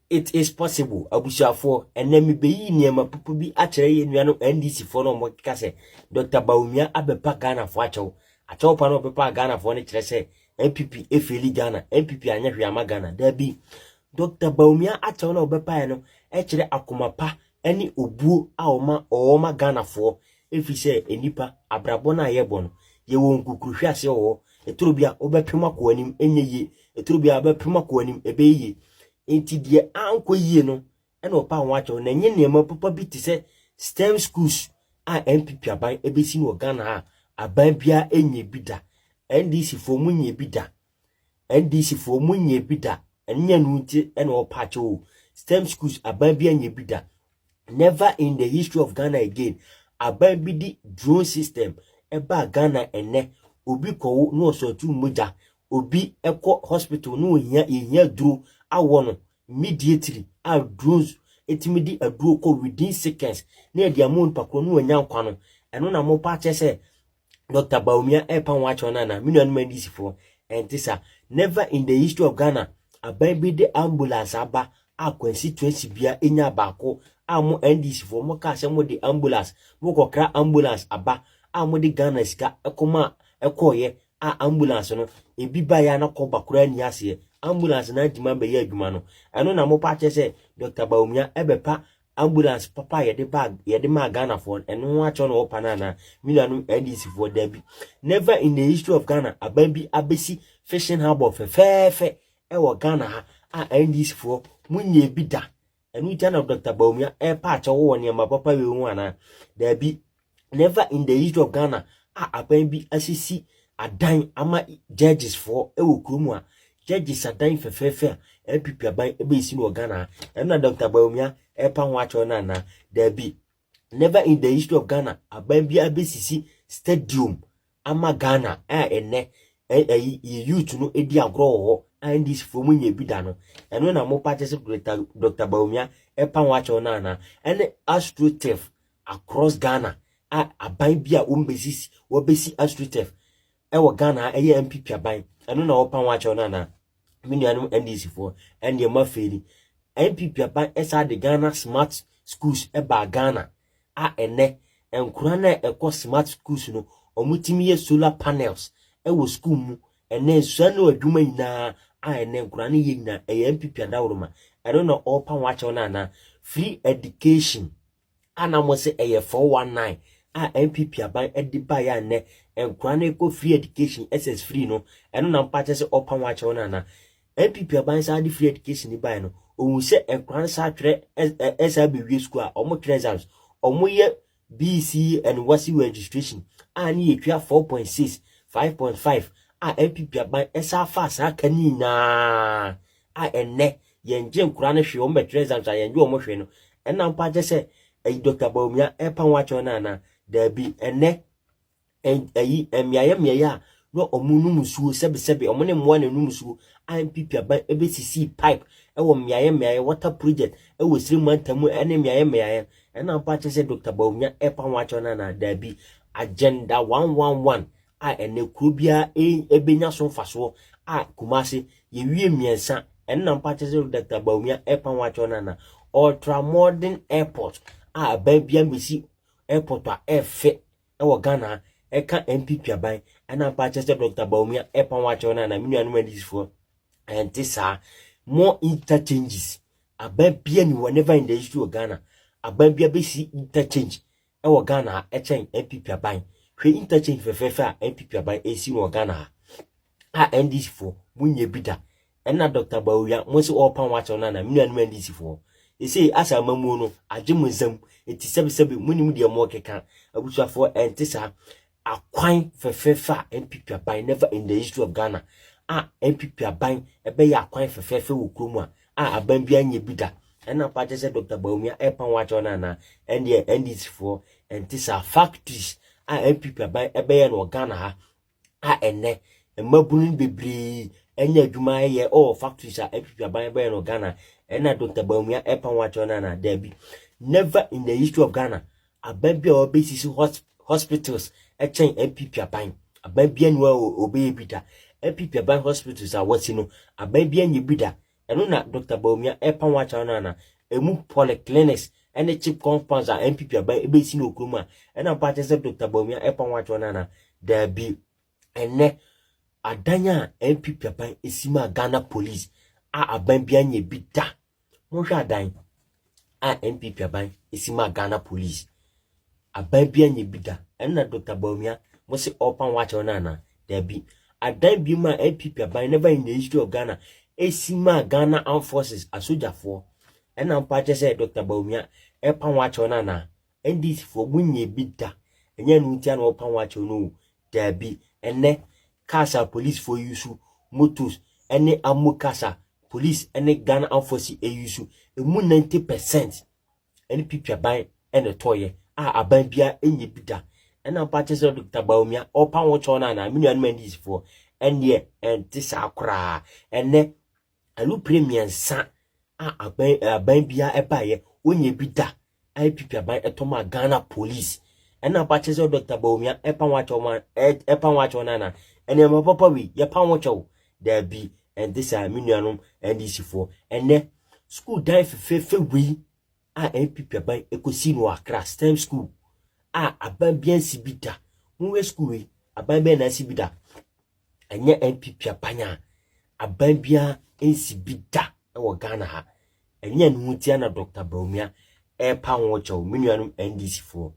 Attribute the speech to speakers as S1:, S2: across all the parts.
S1: It is possible. Abusuafoɔ, ɛnɛ mebɛyi nneɛma papa bi akyerɛ yɛn nuanom NDC foɔ no a wɔkeka sɛ Dr. Bawumia abɛpa Ghanafoɔ akyɛw. Akyɛw pa no ɔbɛpa Ghanafoɔ no kyerɛ sɛ NPP efail Ghana, NPP anyɛ hwee ama Ghana. Dabi, Dr. Bawumia akyɛw no a ɔbɛpaeɛ no kyerɛ akoma pa ne obuo a ɔma ɔwɔ ma Ghanafoɔ, ɛfiri sɛ nnipa abrabɔ no a yɛbɔ no, yɛwɔ nkukuruhwɛ aseɛ wɔ hɔ. Ɛtoro bi a wobɛpem akɔ anim ɛnyɛ yie, ɛtoro bi a wobɛpem akɔ anim ɛbɛyɛ yie. Nti deɛ ankɔ yie no ɛna ɔpa ho akyɛw na ɛnyɛ nneɛma papa bi te sɛ STEM schools a NPP aban ɛbɛsi no wɔ Ghana ha. Aban biara ɛnyɛ bi da. NDC foɔ mu nyɛ bi da, NDC foɔ mu nyɛ bi da. Ɛnyɛ no nti ɛna ɔpa akyɛw o. STEM schools, aban biara nyɛ bi da. Never in the history of Ghana again aban bi di drone system ɛbaa Ghana. Ɛnɛ obi kɔwo na ɔsɔtu mogya, obi ɛkɔ hospital na ohia ehia duro awɔ no immediately a drones etimi di aduro kɔ within seconds na yɛde ama nipa korɔ na wanya nkwa no. Ɛno na mo pa kyerɛ sɛ Dr. Bawumia ɛrepa ho akyɛw no ana? Me nuanom NDC foɔ, ɛnte sa. Never in the history of Ghana aban bi de ambulance aba a constituency bia enya baako a mo NDC foɔ mo kaa sɛ mo de ambulance, mo kɔkra ambulance aba a mo de Ghana sika ɛkɔma ɛkɔɔyɛ a ambulance no ebi ba yɛ ana kɔba koraa ni aseɛ ambulance na ntoma bɛyɛ adwuma no. Ɛno na mo pa kyerɛ sɛ Dr. Bawumia ɛbɛpa ambulance papa a yɛde ba yɛde maa Ghanafoɔ, ɛno ho akyɛw na wɔpa no anaa? Me nuanom NDC foɔ, dabi. Never in the history of Ghana aban bi abɛsi fishing harbour fɛfɛɛfɛ ɛwɔ Ghana ha a NDC foɔ mo nyɛ bi da. Ɛno ntia na Dr. Bawumia ɛrepa akyɛw wɔ nneɛma papa wei ho anaa? Dabi. Never in the history of Ghana a aban bi asisi adan ama judges foɔ ɛwɔ kurom a judges adan fɛfɛɛfɛ a NPP aban ɛbɛsi no wɔ Ghana ha. Ɛno na Dr. Bawumia ɛrepa ho akyɛw no anaa? Dabi. Never in the history of Ghana aban bi abɛsisi stadium ama Ghana a ɛnɛ ɛyi youth no edi agorɔ wɔ hɔ a NDC foɔ mu nyɛ bi da no. Ɛno na mo pa kyerɛ sɛ Dr. Bawumia ɛpa ho akyɛw no anaa? Ɛne astroturf across Ghana a aban bi a wɔn bɛsi wɔbɛsi astroturf ɛwɔ Ghana ɛyɛ NPP aban. Ɛno na wɔpa ho akyɛw no anaa? Me nuanom NDC foɔ, ɛnneɛ mo afeeri. NPP aban ɛsa de Ghana smart schools ɛbaa Ghana a ɛnɛ nkora no a ɛkɔ smart schools no, wɔn tumi yɛ solar panels ɛwɔ school mu. Ɛnɛ nsua no adwuma nyinaa a ɛnɛ nkora no yɛ nyinaa ɛyɛ NPP adaworoma. Ɛno na ɔrepa ho akyɛw no anaa? Free education a na mo sɛ ɛyɛ 419 a NPP aban ɛde baeɛ a nnɛ nkora no kɔ free education, SS free no, ɛno na mpa kyɛ sɛ ɔpa ho akyɛw no anaa? NPP aban saa de free education ni baeɛ no, ohun sɛ nkora no saa twerɛ ɛsaa bɛwie school a ɔmo twerɛ exams, ɔmo yɛ BECE and WASSCE registration a ne yɛtwa 4.6, 5.5 a NPP aban ɛsa fa saa ka ne nyinaa a ɛnnɛ yɛngye nkora no hwee, wɔn bɛtwerɛ exams a yɛngye wɔn hwee no. Ɛna mpa kyɛ sɛ ɛyi Dr. Bawumia ɛpa ho akyɛw no anaa? Daabi. Ɛnnɛ ɛyi mmeaeɛ mmeaeɛ a na ɔmo num nsuo sɛbesɛbe, ɔmo ne mmoa na num nsuo a NPP aban ɛbɛsisi pipe ɛwɔ mmeaeɛ mmeaeɛ, water project ɛwɔ Siri mantam ɛne mmeaeɛ mmeaeɛ. Ɛna mpa kyɛ sɛ Dr. Bawumia ɛpa ho akyɛw no anaa? Daabi. Agenda 111 a ɛnɛ kuro biara ɛbɛnya so mfasoɔ a Kumase yɛwie mmiɛnsa, ɛno na mpa kyɛ sɛ Dr. Bawumia ɛpa ho akyɛw no anaa? Ultra modern airport a aban bia mbɛsi airport a ɛɛfɛ ɛwɔ Ghana ɛka NPP aban, ɛna mpa kyɛ sɛ Dr. Bawumia ɛpa ho akyɛw no anaa? Me nuanom NDCfoɔ, ɛnte saa. More interchanges, aban bia ni wɔ, never in the history of Ghana aban bia bɛsi interchange ɛwɔ Ghana ha ɛkyɛn NPP aban. Hwɛ interchange fɛfɛɛfɛ a NPP aban ɛsi wɔ Ghana ha a NDC foɔ munyɛ bi da. Ɛna Dr. Bawumia mo sɛ ɔrepa ho akyɛw no ana? Me nuanom NDC foɔ, ɛsei asa amamuo no agye mo nsam ɛti sɛbesɛbe monim deɛ mo keka. Abusuafoɔ, ɛnte saa. Akwan fɛfɛɛfɛ a NPP aban, never in the history of Ghana a NPP aban ɛbɛyɛ akwan fɛfɛɛfɛ wɔ kurom a aban bi anyɛ bi da. Ɛna pa kyɛ sɛ Dr. Bawumia ɛpa ho akyɛw no anaa? Ɛndeɛ NDC foɔ, ɛnte saa. Factories a NPP aban ɛbɛyɛ no wɔ Ghana ha a ɛnɛ mmabunu bebree ɛnyɛ adwuma ɛyɛ ɔwɔ factories a NPP aban ɛbɛyɛ no wɔ Ghana, ɛna Dr. Bawumia ɛpa ho akyɛw no anaa? Daabi. Never in the history of Ghana aban bi a wɔbɛsisi hospitals ɛkyɛn NPP aban. Aban bi aniwa a ɔbɛyɛ bi da. NPP aban hospitals a wɔsi no, aban bi anya bi da. Ɛno na Dr. Bawumia ɛpa ho akyɛw no ana? Emu polyclinics ɛne CHPS compounds a NPP aban ɛbɛsi no okurom a ɛna mpa kyerɛ sɛ Dr. Bawumia ɛpa ho akyɛw no ana? Daabi. Ɛnɛ adan a NPP aban esi ma Ghana Police a aban bi anya bi da. Monhwɛ adan a NPP aban esi ma Ghana Police. Aban bi anya bi da. Ɛna Dr. Bawumia mo se ɔpa ho akyɛw no ana? Daabi. Adan bi mu a NPP aban never in the history of Ghana esi ma Ghana Armed Forces asogyafoɔ. Ɛna mpa kyerɛ sɛ Dr. Bawumia ɛpa ho akyɛw no ana? NDC foɔ, mo nya bi da. Ɛnyɛ no ntia na ɔpa ho akyɛw no. Daabi. Ɛnɛ cars a police foɔ use, motos ɛne amo cars a police ɛne Ghana Armed Forces use, emu 90% NPP aban ɛna ɛtɔɔyɛ a aban bia ɛnyɛ bi da. Ɛna mpa kyerɛ sɛ Dr. Bawumia ɔpa ho kyɛw no ana? Me nuanom NDC foɔ, ɛneɛ ɛnte saa koraa. Ɛnɛ alupere 3 a aban bia ɛbaeɛ wɔnyɛ bi da, NPP aban ɛtɔ ma Ghana Police. Ɛna mpa kyerɛ sɛ Dr. Bawumia ɛpa ho akyɛw ma ɛpa ho akyɛw no ana? Ɛnneɛma papa wi yɛpa ho kyɛw? Daabi, ɛnte saa, me nuanom NDC foɔ. Ɛnɛ school dan fɛfɛɛfɛ wei a NPP aban ɛkɔsi no Accra, STEM school a aban bia nsi bi da. Monhwɛ school yi, aban bɛn na asi bi da? Ɛnyɛ NPP aban a aban biara nsi bi da ɛwɔ Ghana ha. Ɛnyɛ no ho tia na Dr. Bawumia ɛrepa ho kyɛw, me nuanom NDC foɔ.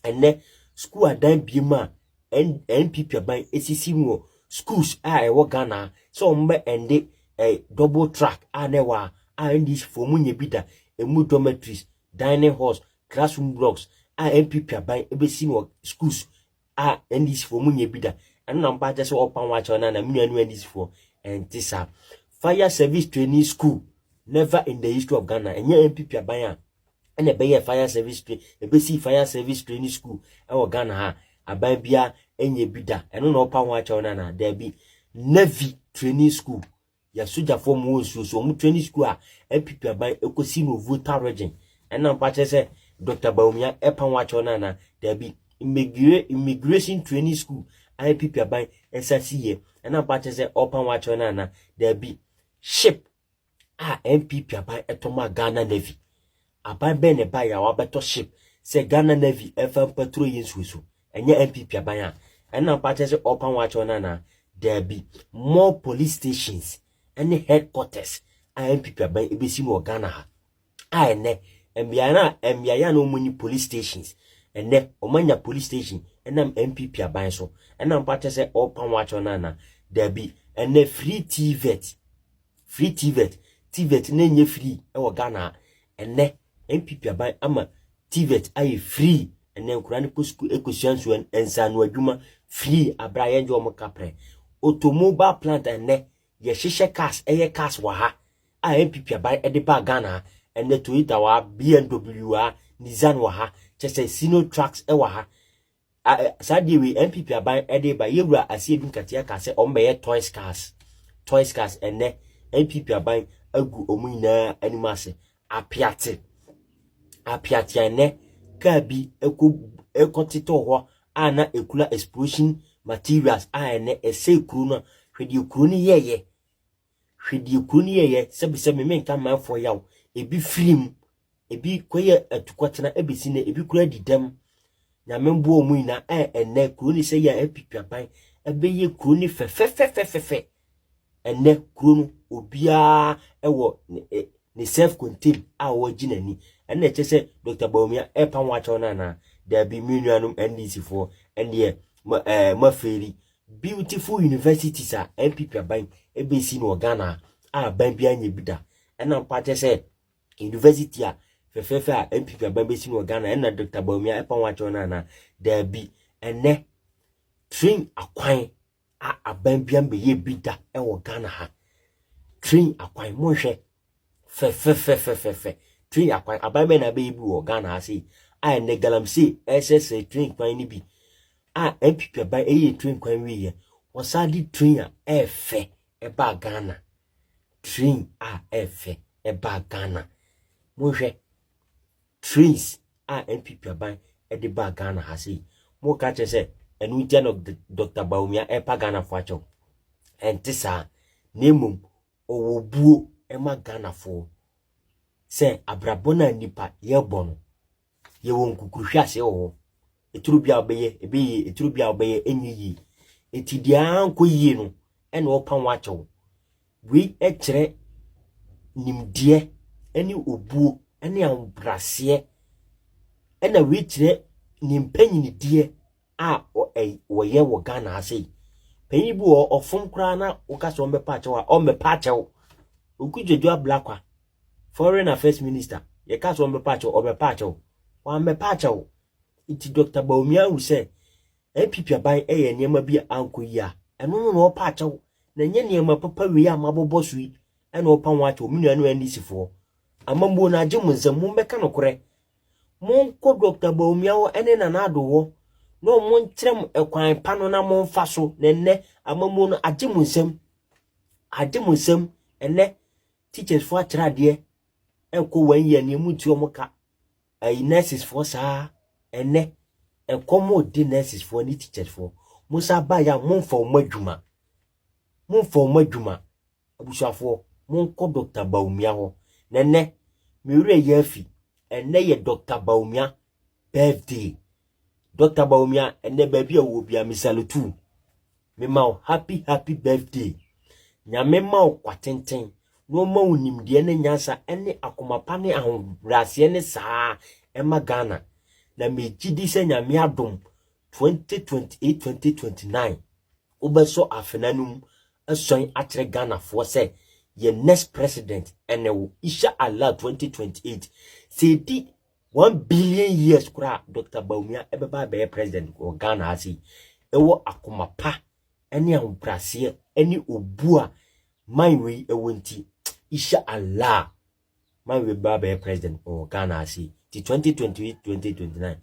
S1: Ɛnɛ school adan bie mu a NPP aban esisi mu wɔ schools a ɛwɔ Ghana sɛ wɔn bɛ ɛnde double track a na ɛwɔ a NDC foɔ mu nyɛ bi da, emu dormitories, dining halls, classroom blocks a NPP aban ebesi mu wɔ schools a NDC foɔ mu nyɛ bi da, ɛno na mpa kyɛ sɛ ɔpa ho akyɛw no na, me nuanom NDC foɔ? Ɛnte saa. Fire service training school, never in the history of Ghana, ɛnyɛ NPP aban a ɛna ɛbɛyɛ fire service train ɛbɛsi fire service training school ɛwɔ Ghana ha. Aban bia ɛnyɛ bi da. Ɛno na ɔpa ho akyɛw no ana? Daabi. Navy training school, yɛsogyafoɔ mu wɔ nsuo so ɔmo training school a NPP aban ɛkɔsi no Volta Region, ɛna mpa kyerɛ sɛ Dr. Bawumia ɛpa ho akyɛw no ana? Daabi. Immigration training school a NPP aban ɛsa si yɛ, ɛna mpa kyerɛ sɛ ɔpa ho akyɛw no ana? Daabi. Ship a NPP aban ɛtɔ ma Ghana Navy, aban bɛn na ɛbaeɛ a wabɛtɔ ship sɛ Ghana Navy ɛfa mpaturo yɛ nsuo so? Ɛnyɛ NPP aban a ɛna mpa kyerɛ sɛ ɔpa ho akyɛw no ana? Daabi. More police stations ɛne headquarters a NPP aban ɛbɛsi mu wɔ Ghana ha a ɛnɛ mmeaeɛ a mmeaeɛ a na wɔn ni police stations, ɛnɛ wɔn anya police station ɛnam NPP aban so, ɛna mpa kyerɛ sɛ ɔpa ho akyɛw no ana? Daabi. Ɛnɛ free TVET, free TVET, TVET na nyɛ free ɛwɔ Ghana ha. Ɛnɛ NPP aban ama TVET ayɛ free. Ɛnɛ nkwadaa no kɔ sukuu ɛkɔsua nsuo nsano adwuma free abira yɛn gye wɔn kaprɛ. Automobile plant, ɛnɛ yɛhyehyɛ cars, ɛyɛ cars wɔ ha a NPP aban ɛde ba Ghana ha. Ɛnɛ Toyota wɔ ha, BMW wɔ ha, Nissan wɔ ha, kyɛ sɛ Sino trucks ɛwɔ ha. Saa deɛ wei NPP aban ɛde ba, yɛwura Asiedu Nketia ka sɛ ɔmo bɛyɛ toys cars, toys cars. Ɛnɛ NPP aban agu ɔmo nyinaa anim ase. Apiate apiate, ɛnɛ kaa bi ɛkɔ ɛkɔtetɔ hɔ a na ekura explosion materials a ɛnɛ ɛsɛ kuro no. Hwɛ deɛ kuro no yɛɛyɛ, hwɛ deɛ kuro no yɛɛyɛ. Sɛbisɛbi, menka manfoɔ yaw, ebi firim, ebi kɔyɛ atukɔtena ebesi na ebi kura di dɛm. Nyame mboa ɔmo nyinaa. Ɛnɛ kuro no sɛ yɛ NPP aban ɛbɛyɛ kuro no fɛfɛfɛfɛfɛ. Ɛnɛ kuro no obiara ɛwɔ ne self contained a wɔgye n'ani. Ɛnna ɛkyɛ sɛ Dr. Bawumia ɛpa ho akyɛw no anaa? Daabi, me nuanom NDC foɔ, ɛndeɛ mafeeri. Beautiful universities a NPP aban ɛbɛsi no wɔ Ghana a aban bi anyɛ bi da, ɛna mpa kyɛ sɛ university a fɛfɛɛfɛ a NPP aban bɛsi no wɔ Ghana, ɛna Dr. Bawumia ɛpa ho akyɛw no anaa? Daabi. Ɛnɛ train akwan a aban bi ambɛyɛ bi da ɛwɔ Ghana ha, train akwan, monhwɛ fɛfɛfɛfɛfɛ train akwan, aban bɛn na abɛyɛ bi wɔ Ghana ha sei a ɛnɛ galamsey ɛsɛsɛ train kwan no bi a NPP aban ɛyɛ train kwan wieɛ, wɔsan de train a ɛɛfɛ ɛbaa Ghana, train a ɛɛfɛ ɛbaa Ghana. Monhwɛ trains a NPP aban ɛde baa Ghana ha sei. Moka kyerɛ sɛ ɛno ntia na Dr. Bawumia ɛpa Ghana fo akyɛw? Ɛnte saa, na mmom ɔwɔ buo. ma Ghanafoɔ sɛ abrabɔ no a nnipa yɛbɔ no, yɛwɔ nkukuruhwɛ aseɛ wɔ hɔ. Ɛturo bi a wobɛyɛ, ɛbɛyɛ yie, ɛturo bi a wobɛyɛ, ɛnyɛ yie. Enti deɛ ankɔ yie no, ɛna ɔpa ho akyɛw. Wei kyerɛ nimdeɛ ne obuo ne ahobrɛaseɛ, ɛna wei kyerɛ ne mpanyinideɛ a wɔyɛ wɔ Ghana ha sei. Panyin bi wɔ ɔfom koraa na woka sɛ ɔmbɛpa akyɛw a ɔmmɛpa akyɛw. Okudzeto Ablakwa, Foreign Affairs Minister, yɛka sɛ ɔmbɛpa akyɛw, ɔbɛpa akyɛw. Wammɛpa akyɛw. Nti Dr. Bawumia ahu sɛ NPP aban yɛ nneɛma bi a ankɔ yie a, ɛno no na ɔpa akyɛw. Na ɛnyɛ nneɛma papa wei a mabobɔ so yi ɛna ɔpa ho akyɛw. Me nuanom NDC foɔ, amammuo no agye mo nsam, mommɛka nokorɛ. Monkɔ Dr. Bawumia hɔ ne Nana Addo hɔ na ɔmo nkyerɛ mo ɛkwan pa no na momfa so. Na ɛnnɛ amammuo no agye mo nsam. Agye mo nsam. Ɛnnɛ teachers foɔ akyerɛ adeɛ ɛkɔ wɔn yie nea mu nti ɔmo ka. Ɛyi nurses foɔ saa ɛnnɛ ɛkɔm ɔdi nurses foɔ ne teachers foɔ. Mo nsa baeɛ a momfa ɔmo adwuma. Momfa ɔmo adwuma. Abusuafoɔ, monkɔ Dr. Bawumia hɔ. Na ɛnnɛ, me werɛ yɛ afi. Ɛnnɛ yɛ Dr. Bawumia birthday. Dr. Bawumia, ɛnnɛ baabi a wɔ bia me salute wo. Mema wo happy happy birthday. Nyame ma wo kwa tenten na ɔma wo nimdeɛ ne nyansa ne akoma pa ne ahobrɛaseɛ ne saa ɛma Ghana. Na megye di sɛ Nyame adom 2028 2029 wobɛsɔ afena no mu asuan akyerɛ Ghanafoɔ sɛ yɛ next president ɛne wo. Insha Allah 2028 sɛ ɛdi 1 billion years koraa, Dr. Bawumia ɛbɛba abɛyɛ president wɔ Ghana ha sei. Ɛwɔ akoma pa ne ahobrɛaseɛ ne obu a man wei ɛwɔ nti, Insha Allah man wei bɛba abɛyɛ president wɔ Ghana ha sei. Ti 2028 2029